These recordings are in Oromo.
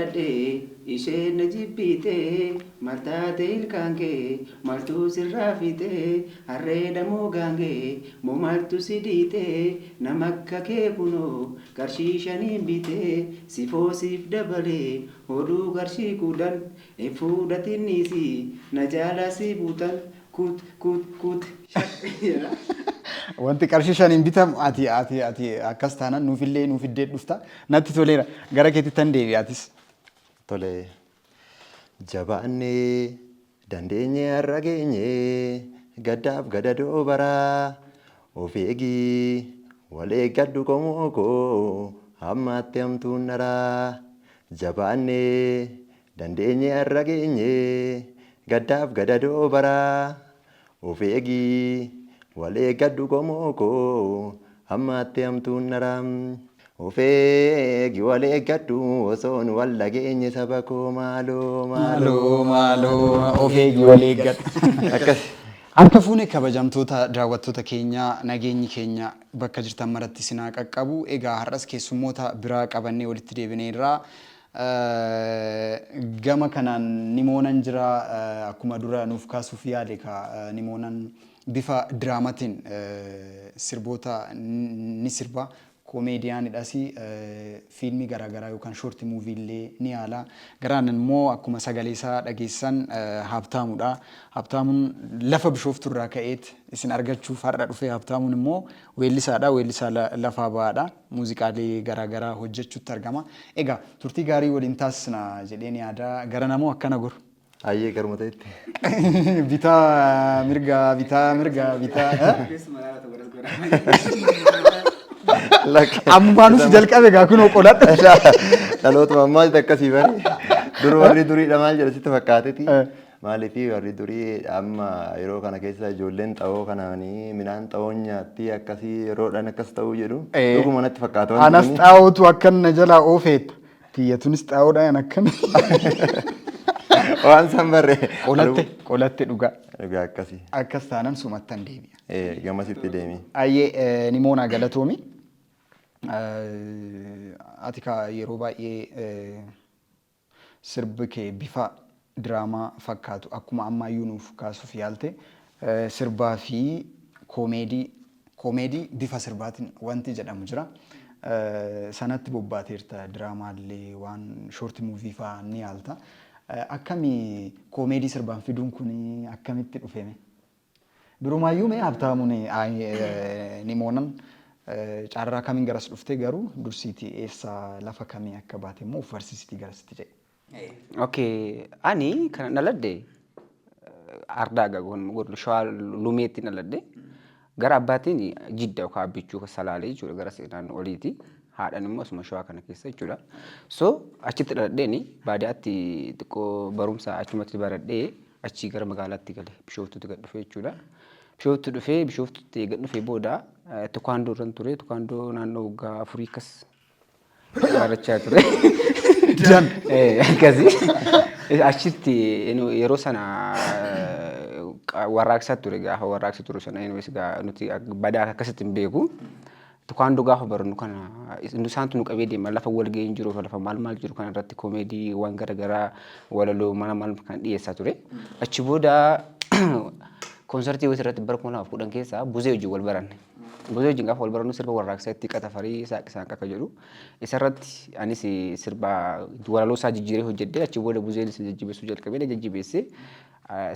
Jaaladhe isheen na jibbite, maal taate ilkaan kee, maaltu sirraa fixe, harreedha moo gaangee, moo maaltu si dhiite, nama akka kee kunoo qarshii shaniin bite, sifoo siif dabalee hodhuu qarshii 10 hin fuudhatinniisi na jaalaa si buutan kut kut kut. Wanti qarshii shaniin bitamu ati akkas taanaan nuufillee nuuf iddee dhufta. Natti toleera. Gara keetti tan deebi'a atis. Tole. Jabaannee dandeenye har'a geenye, gaddaaf gadadoo baraa, of eegii wal eeggadhu qomoo koo, hammaatti hamtuun dharaa. Jabaannee dandeenye har'a geenye, gaddaaf gadadoo baraa, of eegii wal eeggadhu qomoo koo, hammaatti hamtuun dharaa. Of eegi wal eeggadhu osoon wal dhageenye, saba koo, maaloo maaloo. Maaloo maaloo, of eegi wal eeggadhu. Akkas. Harka fuune, kabajamtoota daawwattoota keenya, nageenyi keenya bakka jirtan maratti isin haa qaqqabu. Egaa har'as keessummoota biraa qabannee walitti deebineerra. Gama kanaan Nimoonan jira, akkuma dura nuuf kaasuuf yaale ka Nimoonan bifa diraamatiin sirboota ni sirba. Koomeediyaanidhas, fiilmii garaagaraa yookaan short movie illee ni yaala. Garaan immoo akkuma sagalee isaa dhageessan Habtaamuudha. Habtaamuun lafa Bishooftuu irraa ka'eet isin argachuuf har'a dhufe. Habtaamuun immoo weellisaadha. Weellisaa lafaa ba'aadha. Muuziqaalee garaagaraa hojjechuutti argama. Egaa turtii gaarii waliin taasisna jedheen yaada. Gara namoo akkana goru. Hayyee, garuma ta'etti. Bitaa mirga, bitaa mirga, bitaa. Ammumaanus jalqabe gaa, kunoo qoladhu. Dhalootuma ammaatti akkasii bari. Dur warri duriidha maal jedha sitti fakkaateeti. Maaliif warri durii amma yeroo kana keessa ijoolleen xa'oo kanaanii midhaan xa'oon nyaatti akkasii yeroodhaan akkas ta'uu jedhu. Dhuguma natti fakkaata wanti Anas kuni. Xaa'ootu akkan na jalaa oofeetta. Tiyyatunis xaa'oodhaan akkan. Waan san barre. Qolatte qolatte, dhugaa. Dhugaa akkasii. Akkas taanan sumattan deebi'a. Gamasitti deemi. Ayyee, Nimoonaa, galatoomi. Ati ka yeroo baay'ee sirbi kee bifa diraamaa fakkaatu, akkuma ammaayyuu nuuf kaasuuf yaalte, sirbaa fi koomeedii bifa sirbaatiin wanti jedhamu jira. Sanatti bobbaateerta, diraamaallee waan short movie fa'aa ni yaalta. Akkami koomeedii sirbaan fiduun kun akkamitti dhufeme? Durumaayyuu mee Habtaamuun, Nimoonan, carraa kamiin garas dhufte? Garuu dursiitii eessa, lafa kamii akka baate immoo of barsiisitii garasitti jedhe. Okay, ani kan dhaladhe Ardaa Gagoon Shawaa Lumeetti dhaladhe. Gara abbaatiin Jidda yookaan Abbichuu Salaalee jechuudha, gara naannoo oliiti. Haadhaan immoo asuma Shawaa kana keessa jechuudha. So achitti dhaladheeni baadiyyaatti xiqqoo barumsa achumatti baradhee achii gara magaalaatti gale, Bishooftuutti gad dhufe jechuudha. Bishooftuu dhufee, Bishooftuutti gad dhufee booda Tukaandoo irran ture. Tukaandoo naannoo waggaa 4 akkas barachaa ture. Jan. Akkasii. Achitti yeroo sana warraaqsa ture, gaafa warraaqsi ture sana anyways gaa nuti badaa akkasitti hin beeku. Tukaandoo gaafa barannu kana isaantu nu qabee deema, lafa walgahii hin jiru, lafa maal maal jiru kana irratti koomeedii waan garaagaraa, walaloo mana maal kan dhiyeessaa ture. Achi booda koonsartii wayii irratti bara 2010 keessa Buzee wajjin wal baranne. Buzee wajjin gaafa wal barannu sirba warraaqsaa itti qatafarii saaqisaan akka jedhu isarratti anis sirba walaloo isaa jijjiiree hojjedhee, achi booda Buzeen isa jajjabeessuu jalqabee na jajjabeessee,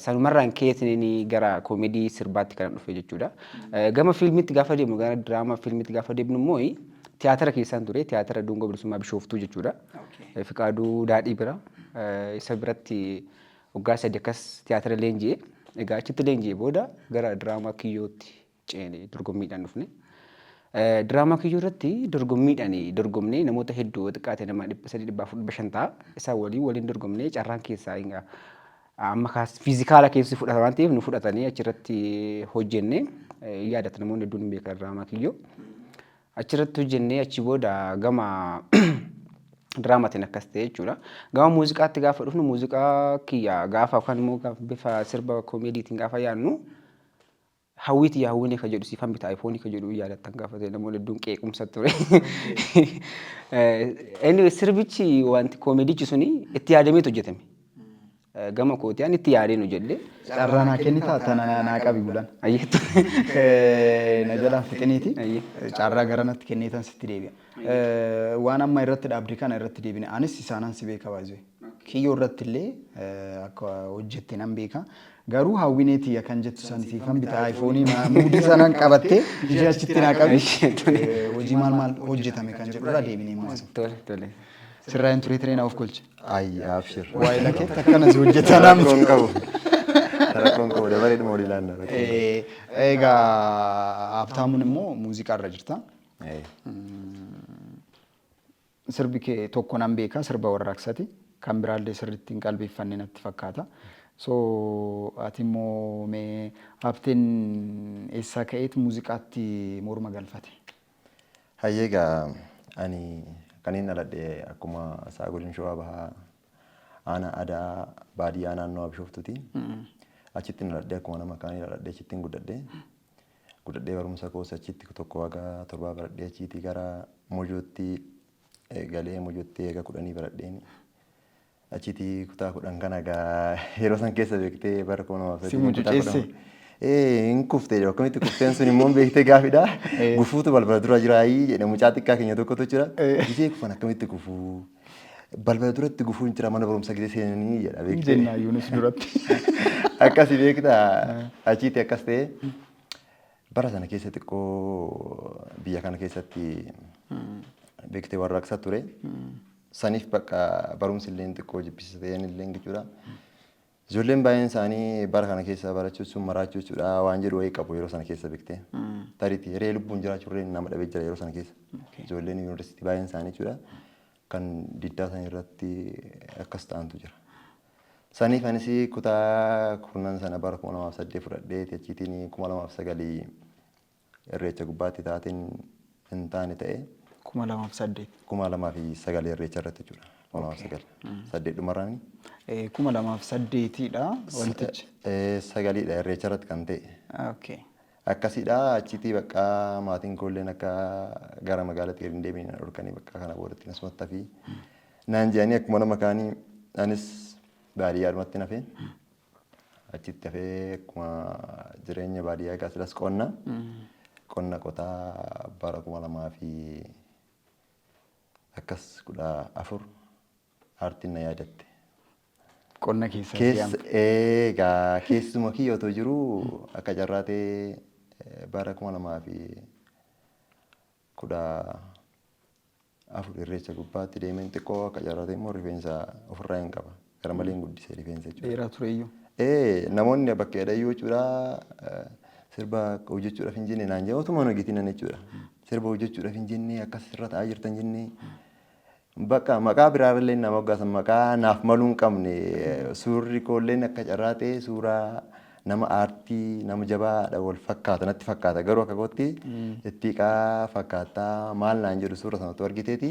sanumarraan keetiin gara koomedii sirbaatti kan dhufe jechuudha. Gama fiilmiitti gaafa deemnu, gara diraamaa fiilmiitti gaafa deemnu immoo tiyaatira keessaan ture, tiyaatira Dungoo Bilisummaa Bishooftuu jechuudha. Fiqaaduu Daadhii bira, isa biratti waggaa 3 akkas tiyaatira leenji'e. Egaa achitti leenji'e booda gara diraamaa kiyyootti ceene, dorgommiidhaan dhufne. Diraamaa kiyyoo irratti dorgommiidhaan dorgomnee namoota hedduu, xiqqaate nama 300, 400, 500 ta'a. Isaan waliin dorgomnee carraan keessaa amma kaas fiizikaala keessi fudhata waan ta'eef nu fudhatanii achirratti hojjenne. Yaadata, namoonni hedduun hin beekan diraamaa kiyyoo. Achirratti hojjennee achi booda gama diraamaatiin akkas ta'e jechuudha. Gama muuziqaatti gaafa dhufnu, muuziqaa kiyya gaafa yookaan immoo bifa sirba koomeediitiin gaafa yaadnu Hawwii tiyya hawwiinee ka jedhu siifan bita iPhone ka jedhu yaadattan gaafa ta'e namoonni hedduun qeequmsa ture. Anyway, sirbichi wanti koomedichi suni itti yaadameetu hojjetame. Gama kooti ani itti yaadeen hojjedhe. Carraa naa kennitaa tana naa qabi gulan. Ayyee. Na jalaan fixiniiti. Ayyee. Carraa gara natti kenneetan sitti deebi'a. Waan amma irratti dhaabde kana irratti deebine, anis isaanan si beeka baay'ee. Kiyyoo irratti illee akka hojjette nan beeka. Garuu hawwinee tiyya kan jettu san siifan bitaa iPhone muudii sanaan qabattee ishee achitti naa qabi. Hojii maal maal hojjetame kan jedhu irraa deebinee immoo haasofna. Tole tole. Sirraa hin turee tiree na of kolche. Ayyi abshir. Waa'ee lakeetti akkana si hojjetaa naa miti. Rakkoon qabu. Rakkoon qabu dabareedhuma walii ilaalla. Rakkoon qabu. Egaa Habtaamuun immoo muuziqaa irra jirta. Sirbi kee tokko nan beeka, sirba warraaqsati. Kan biraallee sirriitti hin qalbeeffanne natti fakkaata. So ati immoo mee Habteen eessaa ka'eet muuziqaatti morma galfate? Hayyee, egaa ani kanin dhaladhe akkuma isaa godin Shawaa Bahaa, aanaa Adaa, baadiyyaa naannoo Bishooftuuti. Achitti dhaladhe, akkuma nama kaanii dhaladhe, achittiin guddadhe. Guddadhee barumsa koos achitti tokko haga torbaa baradhee, achiitii gara Mojootti galee, Mojootti eega 10 baradheen achiitii kutaa 10 kana egaa yeroo san keessa beektee bara 2003 Si mucuceesse? Ee, hin kufte, akkamitti kufteen sun immoo beektee gaafidha. Gufuutu balbala dura jiraayii jedhe, mucaa xiqqaa keenya tokkotu jira. Gisee kufan akkamitti kufuu? Balbala duratti gufuun jira mana barumsa gisee seenanii jedha beektee. Jennaa Yuunus duratti. Akkasi beektaa, achiitti akkas ta'e, bara sana keessa xiqqoo biyya kana keessatti beektee warraaqsa ture. Saniif bakka barumsi illee xiqqoo jibbisiisa ta'een illee jechuudha. Ijoolleen baay'een isaanii bara kana keessa barachuu jechuun maraachuu jechuudha waan jedhu wayii qabu yeroo sana keessa beektee. Tariitii hiree lubbuun jiraachuu illee nama dhabee jira yeroo sana keessa. Ijoolleen yuunivarsiitii baay'een isaanii jechuudha kan diddaa sana irratti akkas ta'antu jira. Saniif anis kutaa kurnan sana bara 2008 fudhadhee, achiitiin 2009 irreecha gubbaatti taateen hin taane ta'e. 2008. 2009 irreecha irratti jechuudha. 2009. Saddeet dhumarraani. 2008dha wantichi. Sagaliidha irreecha irratti kan ta'e. Akkasidha, achiitii bakka maatiin koolleen akka gara magaalaatti gadi hin deebine na dhorkanii, bakka kana boodatti asumatti hafii naan jedhanii, akkuma nama kaanii anis baadiyyaadhumatti nafee, achitti hafee, akkuma jireenya baadiyyaa egaa silas qonna qotaa, bara kuma lamaa fi akkas 14 aartiin na yaadatte. Qonna keessa Keessa egaa keessuma kiyya otoo jiru akka carraa ta'ee bara 2014 irreecha gubbaatti deemeen, xiqqoo akka carraa ta'e immoo rifeensa ofirraa hin qaba. Gara malee hin guddise rifeensa jechuudha. Dheeraa tureyyuu. Ee, namoonni bakka jedhayyuu jechuudha, sirba hojjechuudhaaf hin jenne naan jedhu, otuma hojjetiin nan jechuudha. Sirba hojjechuudhaaf hin jenne, akkas irra ta'aa jirtan jenne. Bakka maqaa biraarrillee nama moggaasan, maqaa naaf maluu hin qabne, suurri koolleen akka carraa ta'e suuraa nama aartii nama jabaadha wal fakkaata natti fakkaata, garuu akka kootti ittiiqaa fakkaataa maal naan jedhu suura sanatti argiteeti.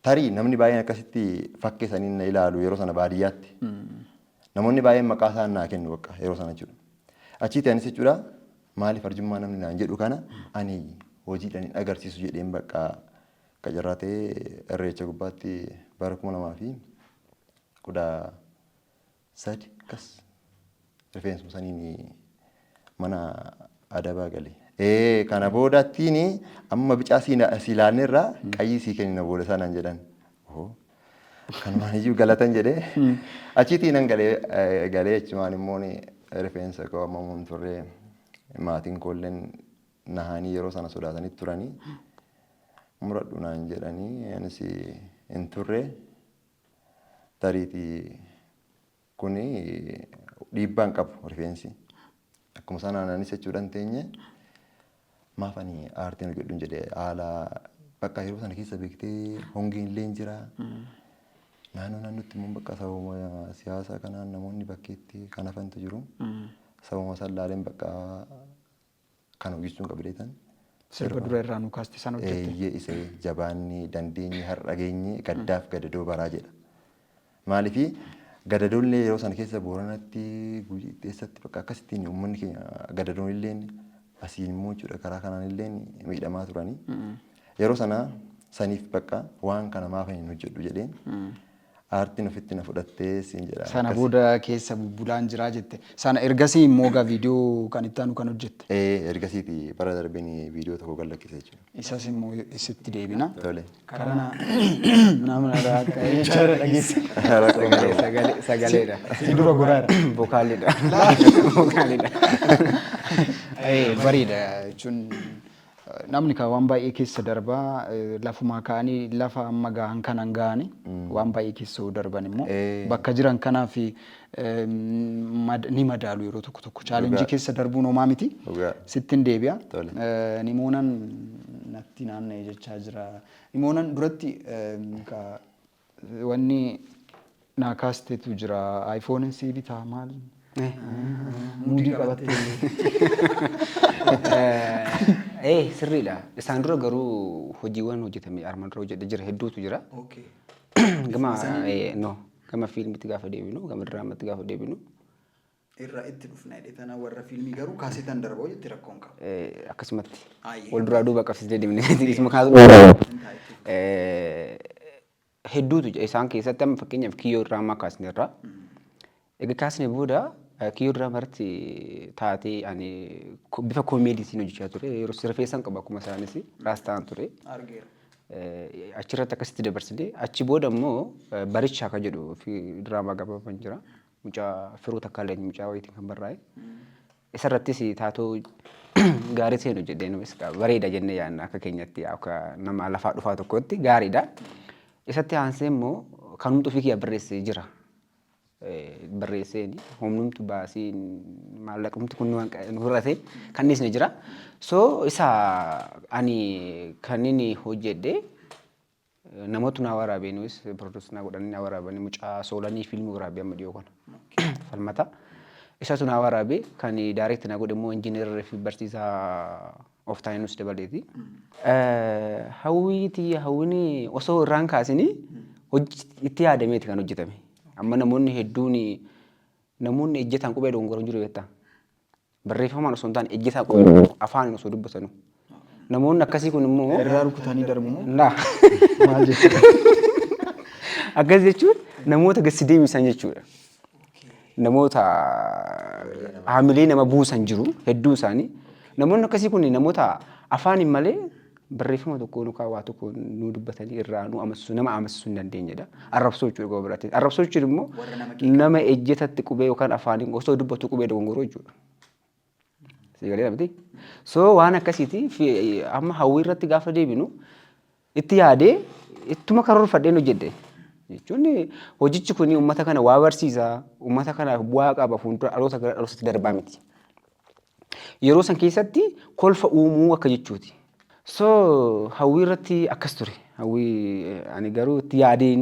Tarii namni baay'een akkasitti fakkeessanii na ilaalu yeroo sana baadiyyaatti. Namoonni baay'een maqaa isaan naa kennu bakka yeroo sana jechuudha. Achitti anis jechuudha, maaliif arjummaa namni naan jedhu kana ani hojiidhaan hin agarsiisu jedheen, bakka akka carraa ta'ee irreecha gubbaatti bara 2013 akkas rifeensuma saniin mana adabaa gale. Ee, kana boodattiin amma bicaa si ilaalnerraa qayyii sii kennina booda isaa naan jedhan. Kanumaan iyyuu galatan jedhee achiitii nan galee, galee jechuun immoo rifeensa koo amma mun turre, maatiin koolleen nahanii yeroo sana sodaatanii turanii, muradhu naan jedhanii, anis hin turre, tariitii kuni dhiibbaan qabu rifeensi. Akkuma sanaan anis jechuudha hin teenye, maaf ani aartiin hojjedhu jedhee, haala bakka yeroo sana keessa beektee hongeen illee hin jira. Naannoo naannootti immoo bakka sababa siyaasaa kanaan namoonni bakkeetti kan hafantu jiru. Sababa san laaleen bakka kan hojjechuun qabileetan. Sirba dura irraa nu kaaste san hojjette. Eeyyee, isa jabaanni dandeenye har'a geenye gaddaaf gadadoo baraa jedha. Maaliifi Gadadoollee yeroo sana keessa Booranatti, Gujiitti, eessatti bakka akkasittiin uummanni keenya gadadoon illee asiin immoo jechuudha karaa kanaan illee miidhamaa turanii. Yeroo sana saniif bakka waan kana maaf hin hojjedhu jedheen aartiin ofitti na fudhattee siin jedha. Sana booda keessa bubbulaan jiraa jette. Sana ergasii immoo gaa viidiyoo kan itti aanu kan hojjette. Ee, ergasiiti bara darbeen viidiyoo tokko gad lakkise jechuudha. Isas immoo isitti deebina. Tole. Karana nama akka jechaadha dhageesse. Sagalee sagaleedha. Si dura goraadha. Vocaaliidha. Vocaaliidha. Bareeda jechuun namni kan waan baay'ee keessa darbaa, lafumaa ka'anii lafa amma gahan kanan gahanii waan baay'ee keessa yoo darban immoo bakka jiran kanaaf ni madaalu. Yeroo tokko tokko challenge keessa darbuun homaa miti. Sittin deebi'a. Tole. Nimoonan natti naanna'e jechaa jira. Nimoonan duratti wanni naa kaasteetu jira. iPhone sii bitaa maal? Muudii qabattee. Sirriidha. Isaan dura garuu hojiiwwan hojjetame armaan dura hojjedhe jira, hedduutu jira. Gama no, gama fiilmitti gaafa deebinu, gama diraamatti gaafa deebinu. Irraa itti dhufna jedhe tana, warra fiilmii garuu kaasetan darbaa jetti, rakkoon qabu. Akkasumatti Ayyee. wal duraa duuba qabsiisnee deemne isuma kaasu. Hedduutu jira. Isaan keessatti amma fakkeenyaaf kiyyoo diraamaa kaasneerra. Egaa kaasne booda kiyyoo diraamaa irratti taatee ani bifa koomeediitiin hojjechaa ture. Yeroo rifeensan qaba, akkuma isaanis raastaan ture. Argeera. Achirratti akkasitti dabarsine. Achi booda immoo Barichaa kan jedhu fi diraamaa gabaabaan jira. Mucaa Firuu Takkaaleen mucaa wayiitiin kan barraa'e. Isarrattis taatoo gaarii ta'een hojjedhee, nunis bareeda jennee yaadna, akka keenyatti akka nama lafaa dhufaa tokkotti gaariidha. Isatti aansee immoo kanumtu ofii kiyya barreessee jira. Barreesseen humnumtu baasii maallaqumti kun nu hir'ate kan dhiisne jira. So isa ani kan inni hojjedhe namoota naa waraabee, nunis produce naa godhanii naa waraabanii, mucaa Soolanii fiilmii waraabee amma dhiyoo kana. Falmata. Isatu naa waraabee, kan direct naa godhe immoo injiinar fi barsiisaa of taa'inus dabaleeti. Hawwii tiyya, hawwiin osoo irraan kaasinii itti yaadameeti kan hojjetame. Amma namoonni hedduun, namoonni ejjetaan qubee dogongoran jiru beektaa. Barreeffamaan osoo hin taane ejjetaan qubee dogongoru, afaaniin osoo dubbatanu. Namoonni akkasii kun immoo Irraa rukutanii darbu moo? Laa. Maal jechuudha? Akkas jechuun namoota gadi deebisan jechuudha. Namoota haamilee nama buusan jiru hedduu isaanii. Namoonni akkasii kun namoota afaaniin malee barreeffama tokko yookaan waa tokko nu dubbatanii irraa nu amansiisuu, nama amansiisuu hin dandeenyedha. Arrabsoo jechuudha gaba biraatti. Arrabsoo jechuun immoo nama ejjetatti qubee yookaan afaaniin osoo dubbatu qubee dogongoroo jechuudha. Sii galee miti? So waan akkasiiti. Amma hawwii irratti gaafa deebinu itti yaadee ittuma karoorfadheen hojjedhe. Jechuun hojichi kun uummata kana waa barsiisa, uummata kanaaf bu'aa qaba, fuuldura dhaloota gara dhalootatti darbaa miti. Yeroo san keessatti kolfa uumuu akka jechuuti. So hawwii irratti akkas ture. Hawwii ani garuu itti yaadeen,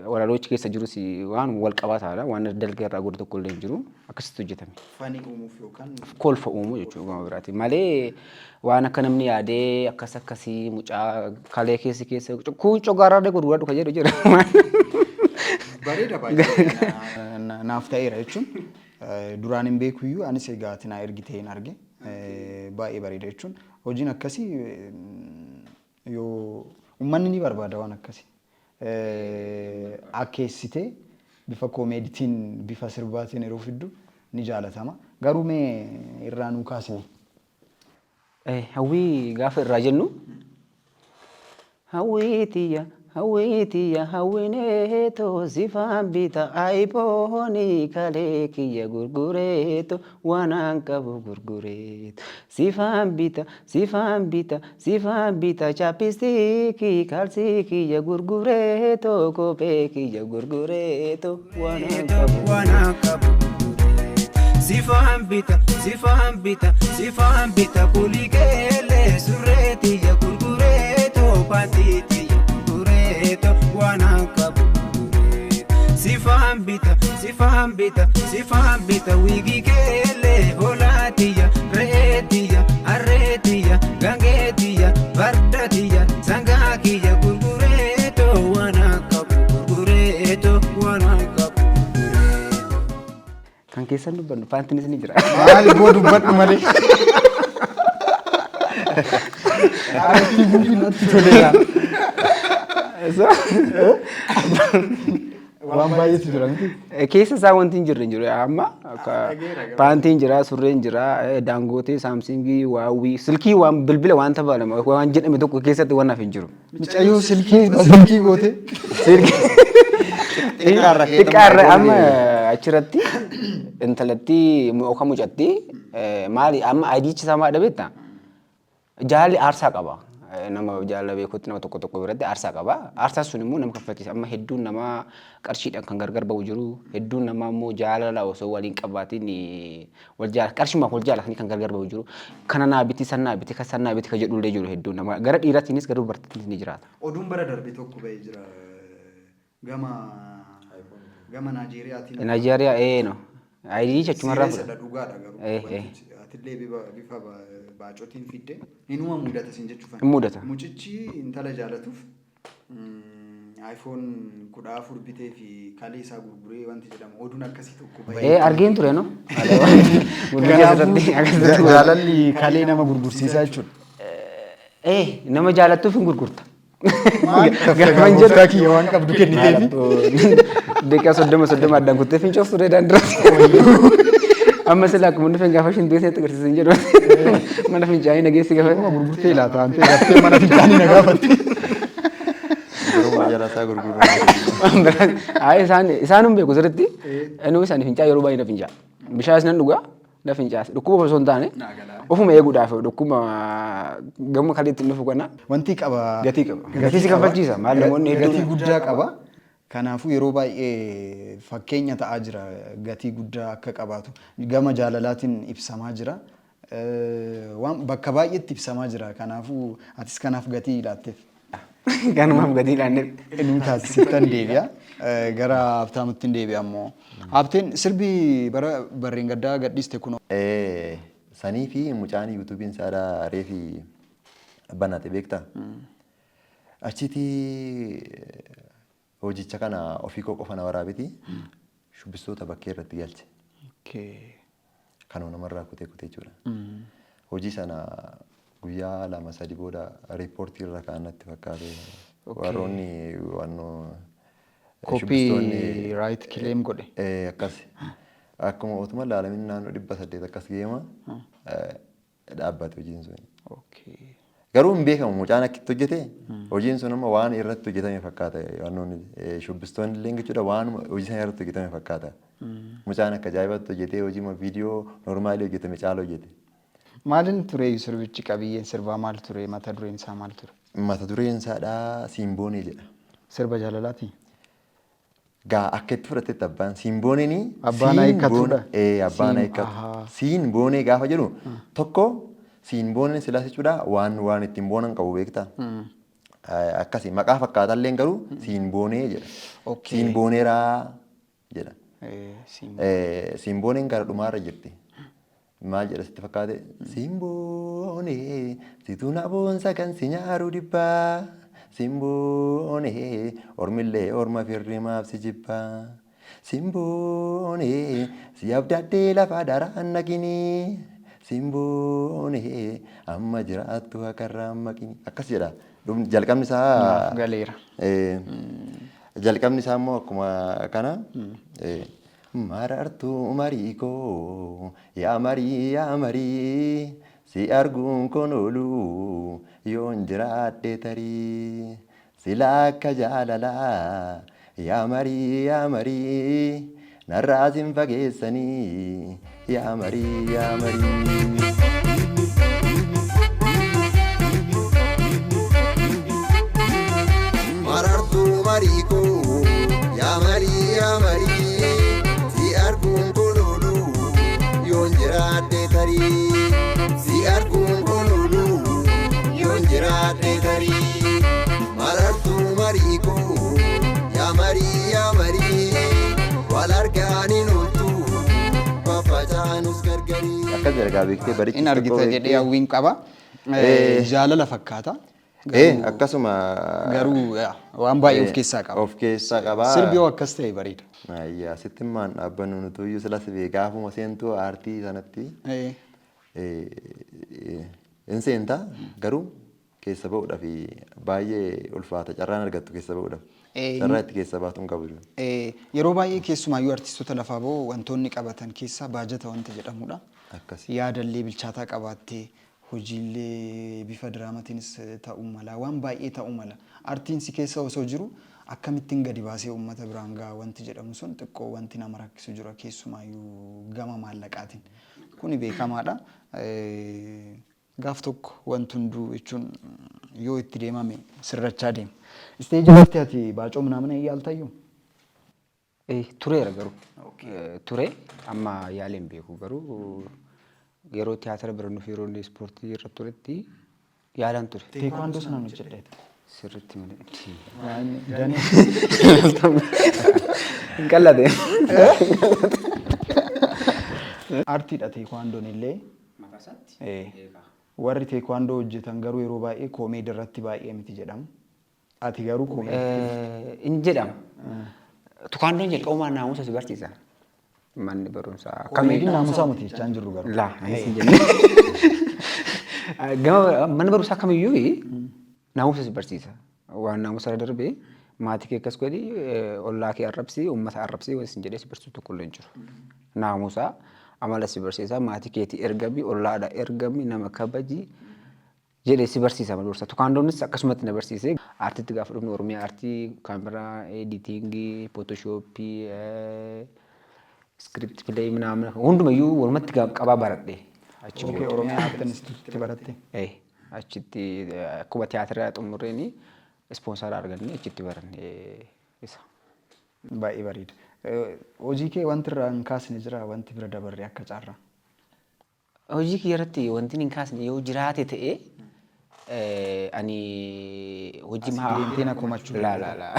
walaloochi keessa jirus waan wal qabataadha. Waan dalga irraa godhu tokko illee hin jiru. Akkasitti hojjetame. Funny uumuuf yookaan Kolfa uumuu jechuudha gama biraati. Malee waan akka namni yaadee akkas akkasii mucaa kalee keessi keessa kun cogaarraa gurguradhu kan jedhu jira. Bareeda, baay'ee naaf ta'eera jechuun duraan hin beeku iyyuu, anis egaa ati naa ergitee hin arge, baay'ee bareeda jechuun hojiin akkasii yoo uummanni ni barbaada waan akkasii. Akkeessitee bifa koomeeditiin bifa sirbaatiin yeroo fiddu ni jaalatama. Garuu mee irraa nuu kaasime. Hawwii gaafa irraa jennu, hawwii tiyya, hawwii tiyya, hawwineeto sifaan bita iPhone, kalee kiyya gurgureeto, waan qabu gurgureeto sifaan bita, sifaan bita, sifaan bita chapstick, kaalsii kiyya gurgureeto, kophee kiyya gurgureeto, waan qabu waan qabu sifaan bita, sifaan bita, sifaan bita kulikeele surreetiyya gurgureeto, paantiitiyya gurgureeto, waan qabu sifaan bita, sifaan bita, sifaan bita wiigii keele hoolaatiyya, re'eetiyya, harreetiyya, gangeetiyya, fardatiyya, sangaa kiyya gurgureeto, waan qabu gurgureeto, waan qabu. Kan keessan dubbannu paantiinis ni jira. Maal boo dubbadhu malee. Ati buufin natti toleera. Waan baay'eetu jira miti. Keessa isaa wanti hin jirre hin jiru amma akka paantiin jira, surreen jira, daangootee, saamsingii, waawwii, silkii waan bilbila waan tabalama waan jedhame tokko keessatti waan hafe hin jiru. Mucayyoo silkii silkii goote. Xiqqaarra keessa Xiqqaarra amma achirratti intalatti yookaan mucatti maali amma ayidichi isaa maal dhabeetta? Jaalalli aarsaa qaba. Nama jaalala beekutti nama tokko tokko biratti aarsaa qaba. Aarsaan sun immoo nama kaffalchiisa. Amma hedduun namaa qarshiidhaan kan gargar ba'u jiru. Hedduun namaa immoo jaalala osoo waliin qabaatiin wal jaala qarshimaaf wal jaalatanii kan gargar ba'u jiru. Kana naa biti, san naa biti, kan san naa biti kan jedhullee jiru hedduun namaa. Gara dhiiraatiinis gara dubartiitiinis ni jiraata. Oduun bara darbe tokko ba'ee jira. Gama Naajeeriyaatiin. Naajeeriyaa ee no. Ayidicha achumarraa Serious fudha. dha, dhugaadha garuu. Wantichi atillee bifa baacotiin fidde inuma mudata sin jechuufan. Hin mudata. Mucichi intala jaalatuuf iPhone 14 bitee fi kalee isaa gurguree wanti jedhamu oduun akkasii tokko bahee. Ee, argeen ture no. Gurguree asirratti akkasitti. Jaalalli kalee nama gurgursiisaa jechuudha. Ee, nama jaalattuuf hin gurgurta. Maal Gaafa gooftaa kiyya waan qabdu kenniteefi. Daqiiqaa 30 30 addaan kuttee fincooftu ture daandiratti. Amma sila akkuma dhufeen gaafa isheen du'e sitti agarsiisan jedhu. Mana fincaanii nageessi gaafa. Nama gurgurtee laata waan ta'eef gaftee mana fincaanii na gaafatte. Garuu jala isaa gurguruu. Ayi isaan hin beeku sirriitti. Inni isaan fincaa yeroo baay'ee na fincaa. Bishaanis nan dhugaa na fincaas. Dhukkuba osoo hin taane ofuma eeguudhaaf dhukkuba gama kaleetti hin dhufu kana. Wanti qaba. Gatii qaba. Gatii si kaffalchiisa. Maal namoonni hedduun. Gatii guddaa qaba. Kanaafuu yeroo baay'ee fakkeenya ta'aa jira gatii guddaa akka qabaatu. Gama jaalalaatiin ibsamaa jira. Waan bakka baay'eetti ibsamaa jira. Kanaafuu atis kanaaf gatii laatteef. Kanumaaf gatii laanneef. Nuu taasisittan deebi'a. Gara Habtaamutti hin deebi'a ammoo. Habteen sirbi bara barreen gaddaa gadhiiste kun. Sanii fi mucaan yuutuubiin isaadhaa reefi banate beektaa? Achiti hojicha kana ofii koo qofa na waraabeti shubbistoota bakkee irratti galche. Kanuma namarraa kutee kutee jechuudha. Hojii sana guyyaa 2 3 booda riippoortii irra ka'an natti fakkaate. Warroonni wannoo Copyright claim godhe. Akkas. Akkuma otuma ilaalamin naannoo 800 akkas geema dhaabbate hojiin sun. Garuu hin beekamu mucaan akkitti hojjete hojiin sun amma waan irratti hojjetame fakkaata. Wannoonni shubbistoonni illee jechuudha waan hojii sana irratti hojjetame fakkaata. Mucaan akka ajaa'ibaatti hojjetee hojii viidiyoo normaalii hojjetame caala hojjete. Maaliin ture sirbichi? Qabiyyeen sirbaa maal ture? Mata dureen isaa maal ture? Mata dureen isaadhaa Simboonee jedha. Sirba jaalalaati? Gaa akka itti fudhatetti abbaan simbooneen Abbaan hiikkatudha? Abbaan hiikkatu. Siin boonee gaafa jedhu tokko siin booneen silaas jechuudha waan ittiin boonan qabu beektaa. Akkasi maqaa fakkaatallee garuu siin boonee jedha. Siin booneeraa jedha. Siin booneen gara dhumaarra jirti. Maal jedha sitti fakkaate? Simboonee situ na boonsa kan si nyaaru dhibbaa. Simboonee ormillee orma firrimaaf si jibbaa. Simboonee si abdaddee lafa daraan naqinii. Simboonee amma jiraattu hakarraan maqinii. Akkas jedha. Jalqabni isaa. Galeera. Jalqabni isaa immoo akkuma kana. Marartuu marii koo yaa marii yaa marii si arguun kun oolu yoon jiraadhe tarii sila akka jaalalaa yaa marii yaa marii narraa sin fageessanii yaa marii yaa marii. Marartuu marii koo yaa marii yaa marii si arguun kun oolu yoon jiraadhe tarii si arguun kun oolu yoon jiraadhe tarii marartuu marii koo yaa marii yaa marii wal argaaniin ooltu faffacaanus gargarii. Akkas jedha gaa beektee barichi. In argita jedhee hawwiin qaba. Jaalala fakkaata. Akkasuma. Garuu yaa, waan baay'ee of keessaa qaba. Of keessaa qaba. Sirbi yoo akkas ta'e bareeda. Ayyaa, sitti maan dhaabbannu nutuyyuu sila si gaafuma seentuu aartii sanatti hin seentaa, garuu keessa ba'uudhaaf baay'ee ulfaata, carraan argattu keessa ba'uudhaaf. Carraa itti keessa baatu hin qabu. Yeroo baay'ee keessumaayyuu artistoota lafaa ba'u wantoonni qabatan keessaa baajata wanta jedhamudha. Akkasi. Yaadallee bilchaataa qabaattee, hojiilee bifa diraamatiinis ta'uu mala, waan baay'ee ta'uu mala. Artiin si keessa osoo jiru akkamittiin gadi baasee uummata biraan ga'a wanti jedhamu sun xiqqoo wanti nama rakkisu jira, keessumaayyuu gama maallaqaatiin. Kuni beekamaadha. Gaaf tokko wanti hunduu jechuun yoo itti deemame sirrachaa deema. Isteejii irratti ati baacoo ምናምን yaaltayyuu? Tureera garuu. Ture, amma yaalee hin beeku, garuu yeroo tiyaatira barannuuf, yeroo inni ispoortii irra turetti yaalaan ture. Teekwaandoo sanaan hojjedheeta. Sirriitti malee. Danee. Hin qallate. Aartiidha teekwaandoon illee. Warri teekwaandoo hojjetan garuu yeroo baay'ee koomeedii irratti baay'ee miti jedhamu. Ati garuu koomeedii. Hin jedhama. Teekwaandoon jalqabumaa naamusa si barsiisa. Manni barumsaa. Koomeediin naamusaa miti jechaa hin jirru garuu. Laa, anis hin jenne. Gama mana barumsaa kamiyyuu naamusa si barsiisa. Waan naamusa irra darbee maatii kee akkas godhi, ollaa kee arrabsi, uummata arrabsi waan isin jedhee si barsiisu tokko illee hin jiru. Naamusa amala si barsiisa, maatii keetii ergami, ollaadha ergami, nama kabaji jedhee si barsiisa mana barumsaa. Teekwaandoonis akkasumatti na barsiise. Aartiitti gaafa dhufnu Oromiyaa aartii, kaameraa, editing, Photoshop, script play ምናምን hundumayyuu walumatti qabaa baradhe. Achi booda. Oromiyaa Aartii Instituutii baratte. Achitti akkuma tiyaatira xumurreeni ispoonsara arganne achitti baranne isa. Baay'ee bareeda. Hojii kee wanti irraa hin kaasne jira, wanti bira dabarre akka carraa? Hojii kiyya irratti wanti hin kaasne yoo jiraate ta'e, ani hojii maa Deemtee na komachuu. Laa laa laa.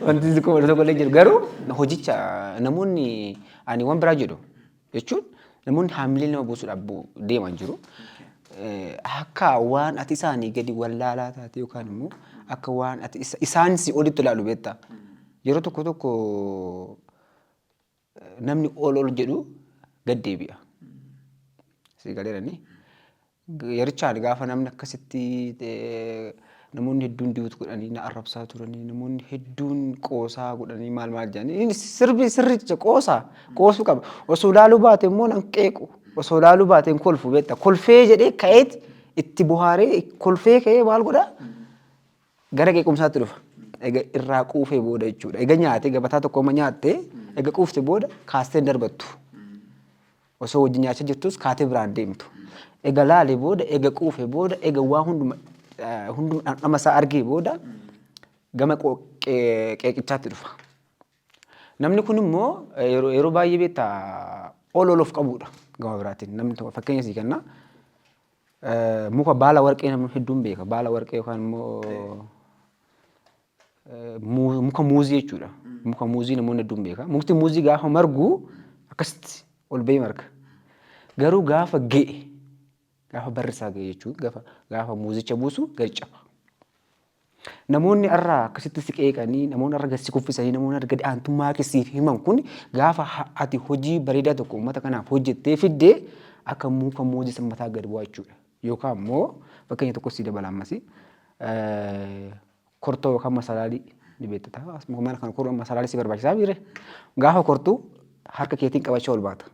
Wanti si komatu tokko illee jiru, garuu hojicha namoonni ani waan biraa jedhu jechuun namoonni haamilee nama buusuudhaaf deeman jiru. Akka waan ati isaanii gadi wallaalaa taate yookaan immoo akka waan ati isaan si olitti ilaalu beektaa. Yeroo tokko tokko namni ol ol jedhu gad deebi'a. Si galeerani. Yerichaan gaafa namni akkasitti namoonni hedduun duet godhanii na arrabsaa turanii, namoonni hedduun qoosaa godhanii maal maal jedhanii, inni sirbi sirricha qoosaa qoosuu qaba. Osoo laaluu baate immoo nan qeequ. Osoo laaluu baate hin kolfu beekta. Kolfee jedhee ka'eet itti bohaaree kolfee ka'ee maal godhaa? Gara qeequmsaatti dhufa. Egaa irraa quufee booda jechuudha. Egaa nyaatee gabataa tokko amma nyaattee egaa quufte booda kaastee hin darbattu. Osoo wajjin nyaachaa jirtus kaatee biraan deemtu. Egaa laalee booda, egaa quufee booda, egaa waa hunduma hunduma dhandhama isaa argee booda gama qeeqichaatti dhufa. Namni kun immoo yeroo baay'ee beektaa ol ol of qabudha gama biraatiin. Namni tokko fakkeenya sii kenna. Muka baala warqee namni hedduun beeka. Baala warqee yookaan immoo muka muuzii jechuudha. Muka muuzii namoonni hedduun beeka. Mukti muuzii gaafa margu akkasitti ol bahee marga. Garuu gaafa ga'e, gaafa barri isaa ga'e jechuudha, gaafa muuzicha buusu gadi caba. Namoonni irraa akkasitti si qeeqanii, namoonni irra gad si kuffisanii, namoonni irra gadi aantummaa kee siif himan kun gaafa ati hojii bareedaa tokko uummata kanaaf hojjettee fiddee akka muka muuzii san mataa gad bu'aa jechuudha. Yookaan immoo fakkeenya tokko sii dabala ammas, kortoo yookaan masalaalii ni beektata. Mana kana kortoo masalaalii si barbaachisaa miire. Gaafa kortuu harka keetiin qabachaa ol baata.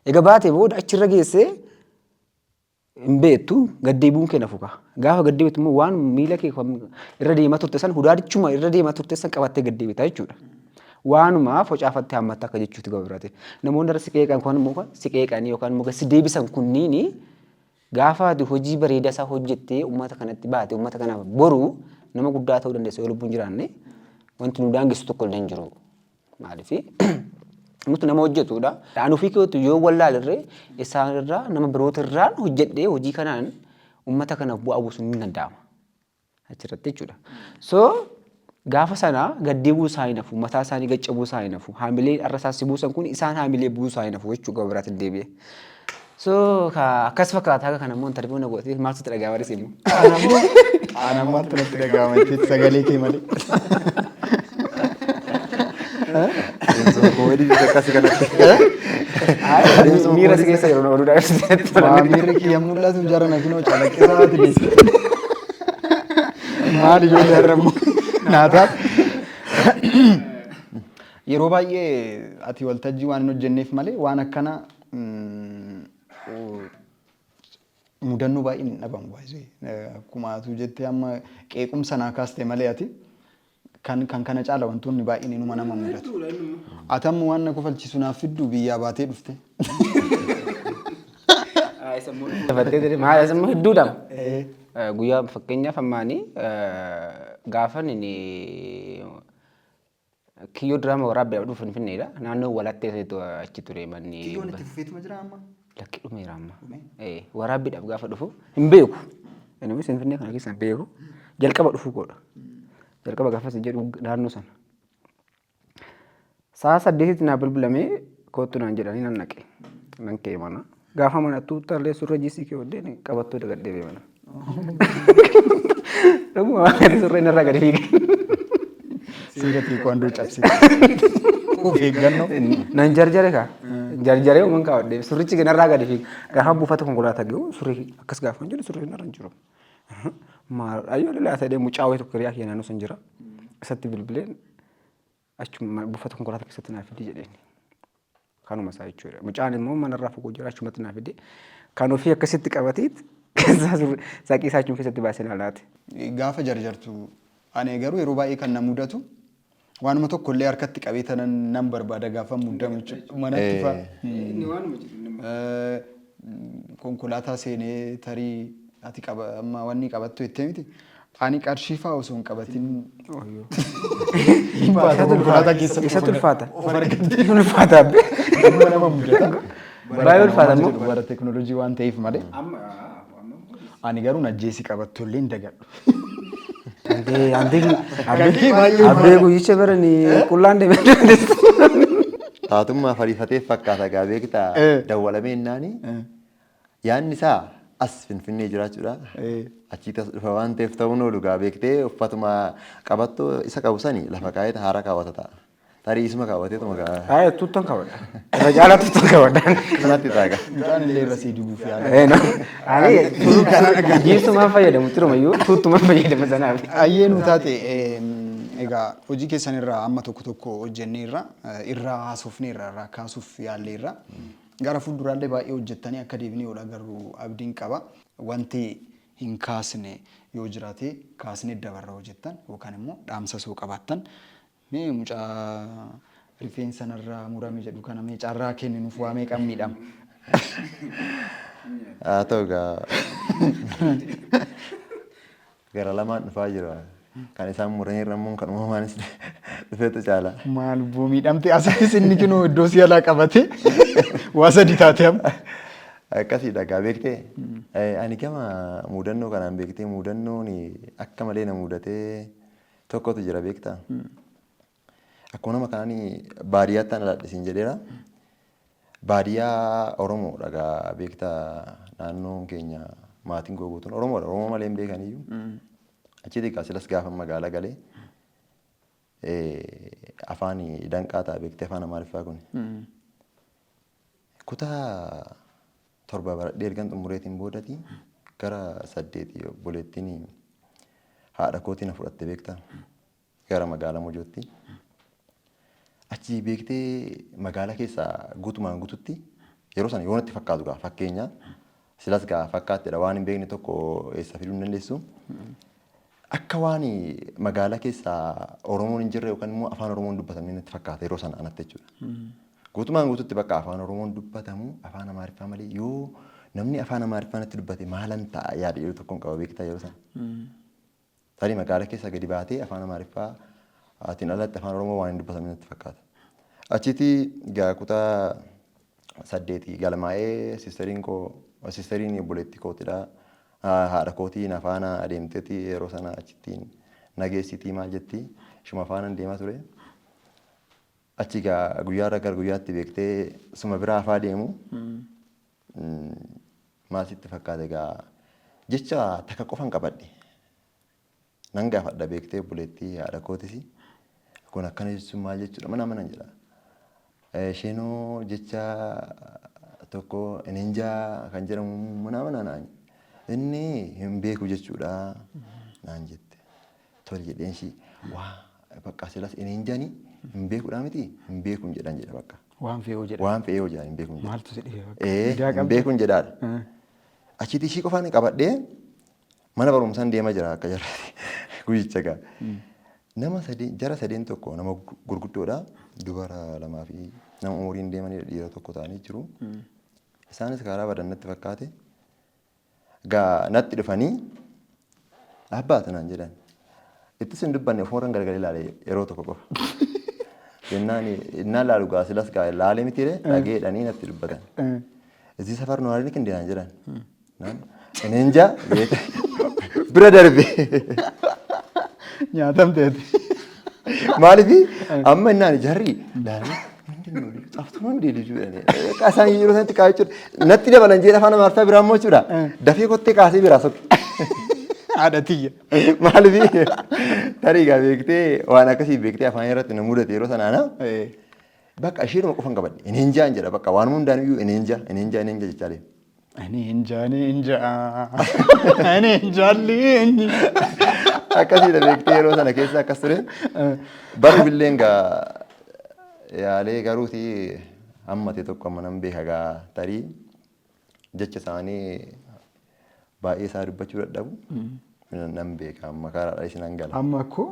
Egaa baatee booda achirra geessee hin beektu, gad deebi'uun kee nafu ka'a. Gaafa gad deebitu immoo waan miila kee irra deemaa turte san, hudaadichuma irra deemaa turte san qabattee gad deebita jechuudha. Waanuma focaafattee hammatta akka jechuuti gaba biraati. Namoonni irra si qeeqan kun immoo si qeeqanii yookaan immoo si deebisan kunniini gaafa ati hojii bareedaa isaa hojjettee uummata kanatti baate, uummata kanaaf boru nama guddaa ta'uu dandeessa yoo lubbuun jiraanne, wanti nu daangessu tokko illee hin jiru. Maaliif nuti nama hojjetudha. Ani ofii kootu yoo wallaalirree isaanirraa nama birootirraan hojjedhee hojii kanaan uummata kanaaf bu'aa buusuun ni danda'ama. Achirratti jechuudha. So gaafa sana gad deebuu isaa hin hafu, mataa isaanii gaccabuu isaa hin hafu, haamilee har'a isaa si buusan kun isaan haamilee buusuu isaa hin hafu jechuu gaba biraatiin deebi'e. So akkas fakkaata. Haga kana immoo interview na gootee maaltu itti dhaga'ama risi immoo? Ana maaltu natti dhaga'ama jettee sagalee kee malee. Adeemsuma koomedii akkasii kanatti. Miira si keessa yeroo oduu dhageessisetti. Waa miirri kiyya mul'atu jara na kinoo calaqqisaa ati deesse. Maal ijoollee har'a immoo naataat. Yeroo baay'ee ati waltajjii waan hin hojjenneef malee waan akkana mudannoo baay'een hin dhabamu baay'ee. Akkuma atu jettee amma qeequmsa naa kaaste malee ati kan kana caala wantoonni baay'een inuma nama mudatu. Ati amma waan na kofalchiisu naaf fiddu biyyaa baatee dhufte. Dabattee jedhe maal as immoo hedduudha. Guyyaa fakkeenyaaf ammaanii gaafa inni kiyyoo diraama waraabbiidhaaf dhufu Finfinneedha. Naannoo Walattee sanitti achi ture manni. Kiyyoon itti fufeetuma jira amma. Lakki, dhumeera amma. Waraabbiidhaaf gaafa dhufu hin beeku. Inni Finfinnee kana keessa hin beeku. Jalqaba dhufuu koodha. Jalqaba gaafa si jedhu naannoo sana. Sa'a 8tti naa bilbilamee kottu naan jedhanii nan naqe. Nan ka'e mana. Gaafa mana tuuttallee surree jiisii kee waldeen qabattoo dagadhee bee mana. Dhuguma waan surreen irraa gadi fiige. Seera teekwaandoo cabsite. Of eeggannoo. Nan jarjare kaa. Jarjaree uuman kaawwadhee surrichi narraa gadi fiige. Gaafa buufata konkolaataa gahu surrii akkas gaafa hin jiru surrii narra hin jiru. Maal ayyoo laata jedhee mucaa wayii tokko hiriyaa kiyya naannoo san jira. Isatti bilbileen achuma buufata konkolaataa keessatti naa fidi jedheen. Kanuma isaa jechuudha. Mucaan immoo manarraa fagoo jira, achumatti naa fide. Kan ofii akkasitti qabateet keessaa surrii saqii isaa achuma keessatti baasee naa laate. Gaafa jarjartu ani garuu yeroo baay'ee kan na mudatu waanuma tokko illee harkatti qabee tanan nan barbaada gaafa muddamu jechuudha. Manatti fa'a. Konkolaataa seenee tarii ati qaba amma wanni qabattu jettee miti. Ani qarshii fa'aa osoo hin qabatin hin baata konkolaataa keessatti. Isatu ulfaata. Of argatte. Ulfaata abbe. Amma nama mudata. Baay'ee ulfaata immoo. Bara teekinooloojii waan ta'eef malee. Ani garuu najjeessi qabattu illee hin dagadhu. Andee andee Kan baay'ee abbee guyyicha bara ni qullaan deemee dandeessu. Taatummaa fariifatee fakkaata gaa beektaa dawwalamee innaani yaadni isaa as Finfinnee jiraachuudha. Achitti as dhufa waan ta'eef ta'uun oolu gaa beektee uffatuma qabattoo isa qabu sani lafa kaa'ee haara kaawwata ta'a. Tarii isuma kaawwateetuma gaa. Haaya, tuuttan kaawwadha. Irra caalaa tuuttan kaawwadha. Kanatti ta'a gaa. Mucaan illee irra sii dibuuf yaala. Ani jiisumaan fayyadamu tirumayyuu tuuttumaan fayyadama sanaaf. Ayyee nu taate, egaa hojii keessan irraa amma tokko tokko hojjennee irra irraa haasofnee irraa irraa kaasuuf yaallee irra gara fuulduraallee baay'ee hojjettanii akka deebinee ol agarru abdiin qaba. Wanti hin kaasne yoo jiraate kaasnee dabarra hojjettan yookaan immoo dhaamsa soo qabaattan, mee mucaa rifeensa narraa murame jedhu kana mee carraa kenni nuuf, waa meeqan miidhama. Haa ta'u gaa, gara lamaan dhufaa jira. Kan isaan muranii irra immoo kan uumamaanis dhufeetu caala. Maal boo, miidhamte asittis inni kinoo iddoo si alaa qabate waa sadi taate amma. Akkasiidha gaa beektee. Ani gama mudannoo kanaan beektee mudannoon akka malee na mudatee tokkotu jira beektaa. Akkuma nama kaanii baadiyyaatti an dhaladhe siin jedheera. Baadiyyaa Oromoodha gaa beektaa, naannoon keenya maatiin koo guutuun Oromoodha. Oromoo malee hin beekaniyyuu. Achitti egaa silas gaafa magaalaa galee afaan danqaa ta'a beektee, afaan Amaariffaa kun. Kutaa 7 baradhee ergan xumureetiin boodati gara 8 obboleettiin haadha kootii na fudhatte beektaa. Gara magaalaa Mojootti. Achi beektee magaalaa keessa guutumaan guututti yeroo sana yoo natti fakkaatu gaa fakkeenya silas gaa fakkaattedha, waan hin beekne tokko eessa fiduu hin dandeessu. Akka waan magaalaa keessa Oromoon hin jirre yookaan immoo afaan Oromoon dubbatamne natti fakkaata yeroo sana anatti jechuudha. Guutumaan guututti bakka afaan Oromoon dubbatamu afaan Amaariffaa malee yoo namni afaan Amaariffaa natti dubbate maalan ta'a yaada jedhu tokkoon qaba beektaa yeroo sana. Tarii magaalaa keessa gadi baatee afaan Amaariffaa atiin alatti afaan Oromoo waan hin dubbatamne natti fakkaata. Achitti gaa kutaa 8 galmaa'ee sisteriin koo, sisteriin obboleettii kootidha. Haadha kootii na faana adeemteeti yeroo sana achittiin nageessitii maal jetti ishuma faana deemaa ture. Achi gaa guyyaarra gara guyyaatti beektee suma biraa afaa deemu. Maal sitti fakkaate egaa, jecha takka qofan qabadhe. Nan gaafadha beektee, obboleettii haadha kootis, kun akkana jechuun maal jechuudha mana mana jedha. Isheenoo jecha tokko ninjaa kan jedhamu mana mana naan, inni hin beeku jechuudha naan jette. Tole jedheen, ishii waa bakka silas ninjaani hin beekuudha miti, hin beekuun jedhan jedha bakka. Waan fe'uu jedha. Waan fe'ee hoo jedhan hin beekuun jedha. Maaltu si dhibe bakka? Ee. Idaa Hin qabda? beekuun jedhaadha. Achitti ishii qofaan qabadhee mana barumsaan deema jira akka jarraati guyyicha gaa. Nama sadii, jara sadeen, tokko nama gurguddoodha. Dubara lamaa fi nama umuriin deemanidha, dhiira tokko ta'anii jiru. Isaanis karaa badan natti fakkaate. Gaa natti dhufanii dhaabbaatu naan jedhan. Ittis hin dubbanne, ofumarran gargar ilaale yeroo tokko qofa. Jennaan innaan laalu gaa silas gaa laalee mitiire dhageedhanii natti dubbatan. እዚህ ሰፈር ነዋሪ ነህ እንዴ naan jedhan. Naan እኔ እንጃ bira darbe. Nyaatamteeti. Maaliif amma innaan jarri laalee ምንድን ነው ልጁ ጠፍቶ ነው እንዴ ልጁ jedhanii. በቃ isaan yeroo sanatti kaa jechuudha. Natti dabalan jedhe afaan Amaariffaa biraa immoo jechuudha. Dafee kottee kaasee biraa sokke. Haadha tiyya. Maaliif tarii gaa beektee waan akkasii beektee afaan irratti na mudate yeroo sanaana. Bakka isheedhuma qofan qabadhe. እኔ እንጃ n jedha bakka waan hundaan iyyuu እኔ እንጃ እኔ እንጃ እኔ እንጃ jechaa deema. እኔ እንጃ እኔ እንጃ እኔ እንጃልኝ። Akkasiidha beektee, yeroo sana keessa akkas ture. Barri billeen gaa yaalee garuuti hammate tokko amma nan beeka gaa, tarii jecha isaanii baay'ee isaa dubbachuu dadhabu. Nan beeka, amma karaadha isinan gala. Amma akkoo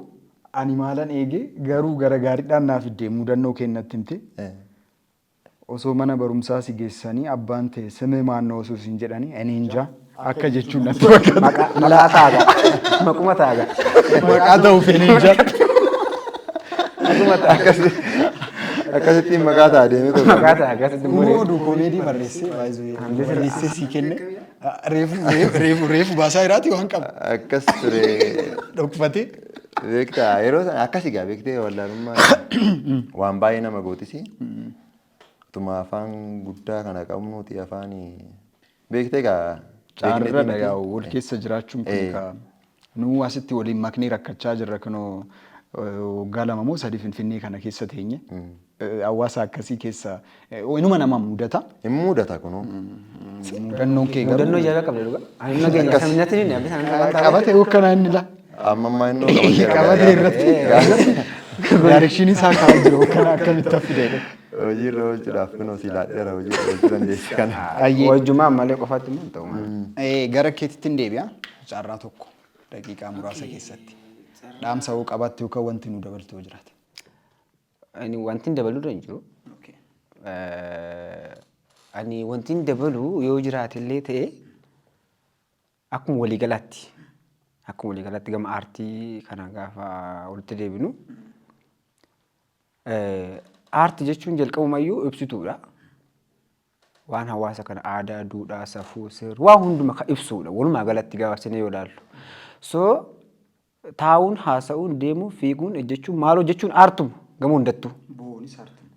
ani maalan eegee garuu gara gaariidhaan naaf iddee mudannoo kennatti himte. Osoo mana barumsaa si geessanii abbaan ta'e ስምህ ማን ነው osoo siin jedhanii እኔ እንጃ akka jechuun natti fakkaata. Maqaa taaga. Maquma taaga. Maqaa ta'uuf እኔ እንጃ. Akkasittiin maqaa ta'a deemee tokko. Maqaa taaga. Asitti Immoo oduu koomeedii barreessee baay'ee barreessee sii kenne, reefu reefu reefu baasaa jiraati waan qaba. Akkas ture. Dhokfatee. Beektaa, yeroo sana akkas egaa beektee, wallaalummaa waan baay'ee nama gootisi. Utuma afaan guddaa kana qabnuuti afaan beektee egaa. Caarradha yaa'u wal keessa jiraachuun kun ka nuu asitti waliin maknee rakkachaa jirra, kunoo waggaa 2 moo 3 Finfinnee kana keessa teenye. Hawaasa akkasii keessa inuma nama mudata. Hin mudata kunoo. Mudannoon kee garuu Mudannoo ajaa'ibaa qabda dhugaa. Ani nageenya natti ni abbi sana. Qabate hookkanaa inni la. Amma ammaa inni qabatee Qabate irratti. Direction isaa kaa'aa jiru hookkanaa akkamitti affidee. Hojiirra oolchuudhaaf kunoo si laadheera, hojiirra oolchuu dandeessi kana. Ayyee. Wajjumaa malee qofaatti immoo hin ta'u. Gara keetitti hin deebi'a. Carraa tokko daqiiqaa muraasa keessatti. Dhaamsa hoo qabaatte yookaan wanti nu dabaltu yoo jiraate. Ani wanti hin dabaluu irra hin jiru. Ani wanti hin dabalu yoo jiraate illee ta'e, akkuma waliigalaatti gama aartii kana gaafa walitti deebinu, aartii jechuun jalqabumayyuu ibsituudha. Waan hawaasa kana aadaa, duudhaa, safuu, seera waan hunduma kan ibsudha walumaa galatti gabaabsinee yoo ilaallu. So taa'uun, haasa'uun, deemuun, fiiguun, ejjechuun, maal hojjechuun aartuma gama hundattuu.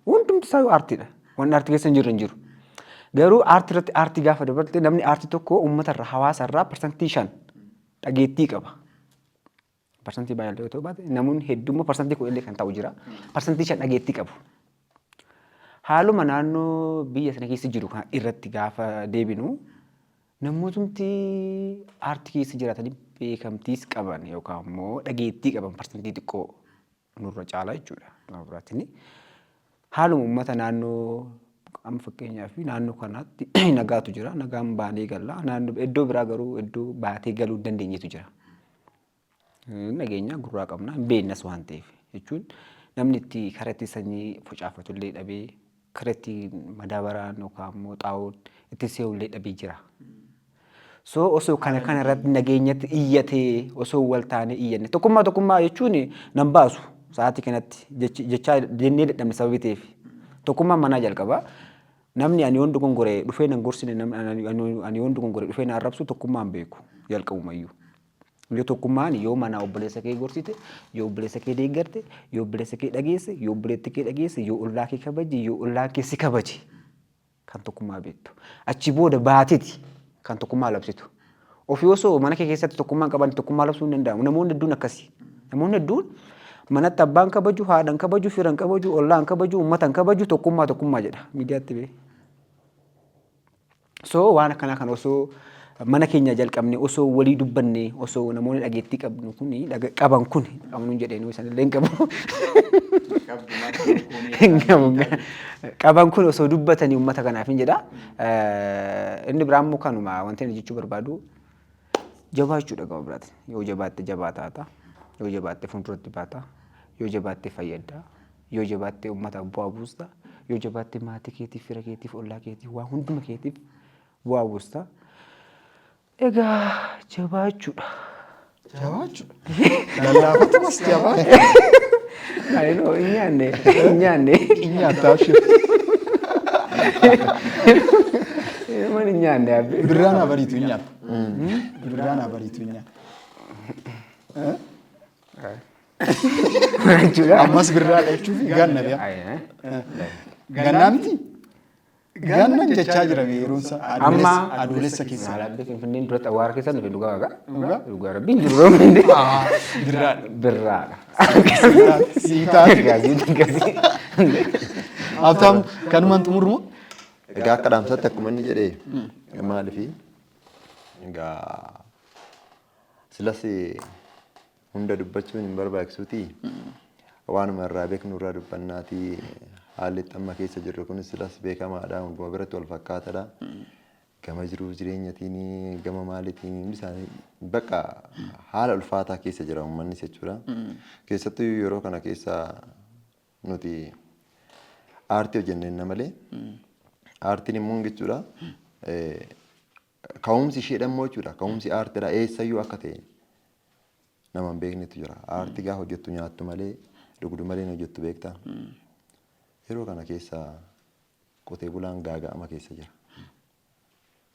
Hundumti isaa aartiidha. Wanni aartii keessa hin jirre hin jiru. Garuu aartii irratti aartii gaafa dabalte, namni aartii tokko uummatarraa, hawaasarraa 5% dhageettii qaba. Parsantii baay'ee yoo ta'u baate, namoonni hedduu 10% kan ta'u jira. 5% dhageettii qabu. Haaluma naannoo biyya sana keessa jiru kana irratti gaafa deebinu, namootumti aartii keessa jiraatanii beekamtiis qaban yookaan immoo dhageettii qaban parsantii xiqqoo nurra caala jechuudha. Gama biraatiin haaluma uummata naannoo, amma fakkeenyaaf naannoo kanaatti nagaatu jira. Nagaan baanee galla. Naannoo iddoo biraa garuu iddoo baatee galuu hin dandeenyetu jira. Nageenya gurraa qabna, hin beeknas waan ta'eef jechuun, namni itti karaa itti sanyii facaafatu illee dhabee, karaa itti madaabaraan yookaan immoo xaa'oon itti se'u illee dhabee jira. So osoo kana kana irratti nageenyatti iyyatee, osoo wal taanee iyyanne, tokkummaa tokkummaa jechuun nan baasu sa'aatii kanatti jechaa jennee dadhabne sababii ta'eef, tokkummaan manaa jalqaba. Namni ani yoon dogongore dhufee nan gorsine, namni ani yoon dogongore dhufee na arrabsu tokkummaan beeku jalqabumayyuu. Yoo tokkummaan yoo mana obboleessa kee gorsite, yoo obboleessa kee deeggarte, yoo obboleessa kee dhageesse, yoo obboleetti kee dhageesse, yoo ollaa kee kabaje, yoo ollaan kee si kabaje. Kan tokkummaa beektu. Achi booda baateeti kan tokkummaa labsitu. Ofii osoo mana kee keessatti tokkummaa hin qabaanne tokkummaa labsuu hin danda'amu. Namoonni hedduun akkasi. Namoonni hedduun manatti abbaan kabaju, haadhan kabaju, firan kabaju, ollaan kabaju, uummatan kabaju, tokkummaa tokkummaa jedha miidiyaatti bee. So waan akkanaa kana osoo mana keenya jalqabne, osoo walii dubbanne, osoo namoonni dhageettii qabnu kuni qaban kun qabnu jedhee nu isanillee hin qabu. Hin qabu. Qaban kun osoo dubbatanii uummata kanaaf hin jedha. Inni biraa immoo kanuma wanti inni jechuu barbaadu jabaachuudha gama biraatiin. Yoo jabaatte jabaa taata. Yoo jabaatte fuulduratti baata. Yoo jabaatte fayyadda. Yoo jabaatte uummataaf bu'aa buusta. Yoo jabaatte maatii keetiif, fira keetiif, ollaa keetiif, waa hunduma keetiif bu'aa buusta. Egaa jabaachuudha. Jabaachuudha. Lallaafatumas jabaachuudha. I know, hin nyaanne, hin nyaanne. Hin nyaattaa ishee. Man hin nyaanne abbe. Birraan haa bariitu hin nyaatta. Birraan haa bariitu hin nyaatta. Jechuudha. Ammas birraa jechuuf ganna bi'a. Gannaa miti? Gannan jechaa jira yeroon isaa. Amma Adoolessa keessa. Maal abbe, Finfinneen duratti awwaara keessa nuti dhugaa waaqa. Dhugaa? Dhugaa rabbiin jiru Finfinnee. Birraadha. Birraadha. Sii taate. Gasii gasii. Habtaamu, kanumaan xumurru moo? Egaa akka dhaamsatti akkuma inni jedhe, maaliifi egaa silas hunda dubbachuun hin barbaachisuuti. Waanuma irraa beeknu irraa dubbannaatii, haalli itti amma keessa jirru kunis silas beekamaadha. Hunduma biratti wal fakkaataadha. Gama jiruuf jireenyatiin, gama maaliitiin, hundi isaanii bakka haala ulfaataa keessa jira uummannis jechuudha. Keessattuu yeroo kana keessa nuti aartii hojjenneenna malee, aartiin immoo jechuudha ka'umsi isheedha immoo jechuudha. Ka'umsi aartiidha eessayyuu akka ta'e nama hin beeknetu jira. Aartii gaafa hojjettu nyaattu malee, dhugdu malee hin hojjettu, beektaa. Yeroo kana keessa qotee bulaan gaaga'ama keessa jira.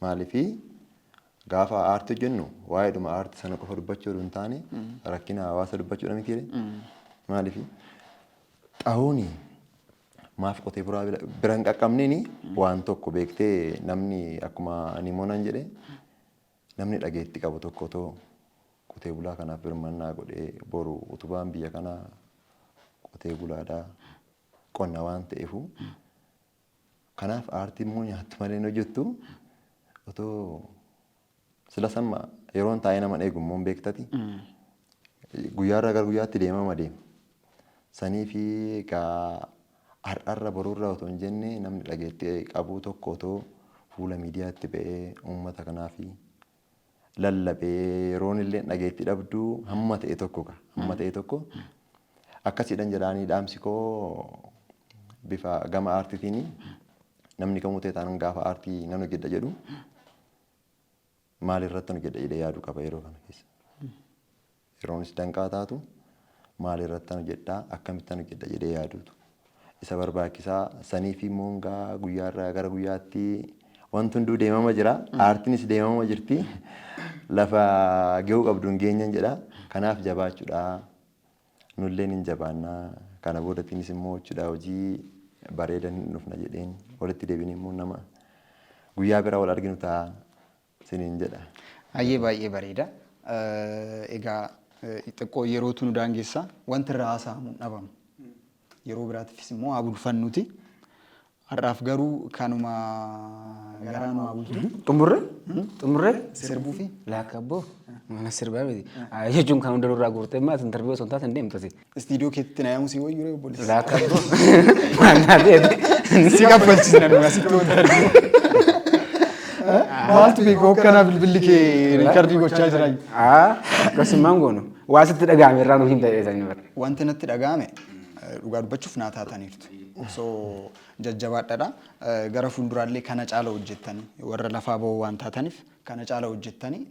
Maaliifi gaafa aartii hojjennu waa'eedhuma aartii sana qofa dubbachuu oduu hin taane rakkina hawaasa dubbachuudha miti? Maaliifi xaa'ooni maaf qotee bulaa bira hin qaqqabneeni waan tokko beektee, namni akkuma Nimoonan jedhe, namni dhageetti qabu tokko otoo qotee bulaa kanaaf birmannaa godhee, boru utubaan biyya kanaa qotee bulaadhaa, qonna waan ta'eefu. Kanaaf aartii immoo nyaattu malee hin hojjettu. Otoo sila samma yeroon taa'ee nama eegu immoo hin beektati. Guyyaarraa gara guyyaatti deemama deema. Sanii fi egaa har'arra borurra otoo hin jenne, namni dhageettii qabu tokko otoo fuula miidiyaatti ba'ee uummata kanaaf lallabee, yeroon illee dhageettii dhabdu hamma ta'e tokko ka hamma ta'e tokko akkasiidhan jedhaanii. Dhaamsi koo bifa gama aartiitiin namni kamuu ta'e taanaan gaafa aartii nan hojjedha jedhu maal irratti hojjedha jedhee yaaduu qaba yeroo kana keessa. Yeroonis danqaa taatu, maal irratti hojjedhaa, akkamittan hojjedha jedhee yaaduutu isa barbaachisaa. Sanii fi moongaa guyyaarraa gara guyyaatti wanti hunduu deemama jira. Aartiinis deemama jirti. Lafa gahuu qabdu hin geenyen jedha. Kanaaf jabaachuudha. Nulleen hin jabaannaa. Kana boodatiinis immoo jechuudha hojii bareedan hin dhufna jedheen, walitti deebinee immoo nama guyyaa biraa wal arginu ta'a siniin jedha. Baay'ee baay'ee bareeda. Egaa xiqqoo yerootu nu daangessa. Wanti irraa haasa'amu hin dhabamu. Yeroo biraattifis immoo haa bulfannuti. Har'aaf garuu kanuma, garaa nu haa bultu. Xumurre? Xumurre? Sirbuu fi Laakka abboo. Mana sirbaa miti. Jechuun kan hunda nurraa guurtee maas interview osoo hin taate hin deemtasi. Istiidiyoo keetti na yaamuu si wayyuu ree, obboleessa? Laakka abboo. Maal taateeti? Si kaffalchiisna nu asitti wanta arginu. Maaltu beeku, hokkana bilbilli kee record gochaa jira. Akkasumaan goonu. Waa sitti dhaga'ame irraa nuuf hin ta'e sanyii bara. Wanti natti dhaga'ame, dhugaa dubbachuuf naa taataniirtu. So jajjabaadhaadha. Gara fuulduraallee kana caala hojjettanii, warra lafaa ba'uu waan taataniif, kana caala hojjettanii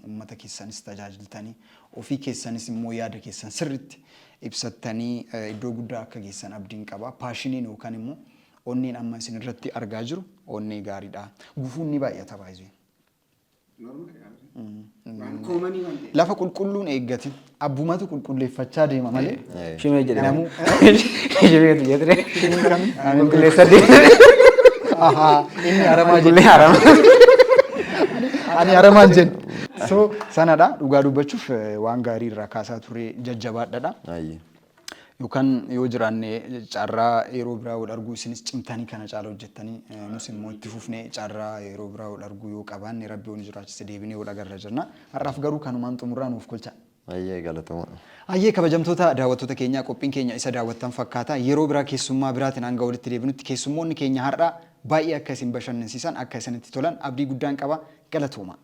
uummata keessanis tajaajiltanii, ofii keessanis immoo yaada keessan sirriitti ibsattanii iddoo guddaa akka geessan abdiin qaba. Passioniin yookaan immoo onneen amma isin irratti argaa jiru onnee gaariidha. Gufuun ni baay'ata baay'ee. Lafa qulqulluun eeggatin abbumatu qulqulleeffachaa deema malee. Shimee jedhama. Namuu Shimeetu jedhee. Shimee kami? Qulqulleessa deema. Ahaa, inni haramaa jedhe. Gullee harama. Ani haramaan jedhe. So sanadha, dhugaa dubbachuuf waan gaarii irraa kaasaa ture, jajjabaadhadha. Ayyee. Yookaan yoo jiraanne carraa yeroo biraa wal arguu, isinis cimtanii kana caala hojjettanii, nus immoo itti fufnee carraa yeroo biraa wal arguu yoo qabaanne, Rabbi yoo nu jiraachise, deebinee wal agarra jirna. Har'aaf garuu kanumaan xumurraa, nuuf kolcha. Ayyee, galatoma. Ayyee, kabajamtoota daawwattoota keenyaa, qophiin keenya isa daawwattan fakkaata. Yeroo biraa keessummaa biraatiin hanga walitti deebinutti, keessummoonni keenya har'a baay'ee akka isin bashannansiisan, akka isinitti tolan abdii guddaan qaba. Galatooma.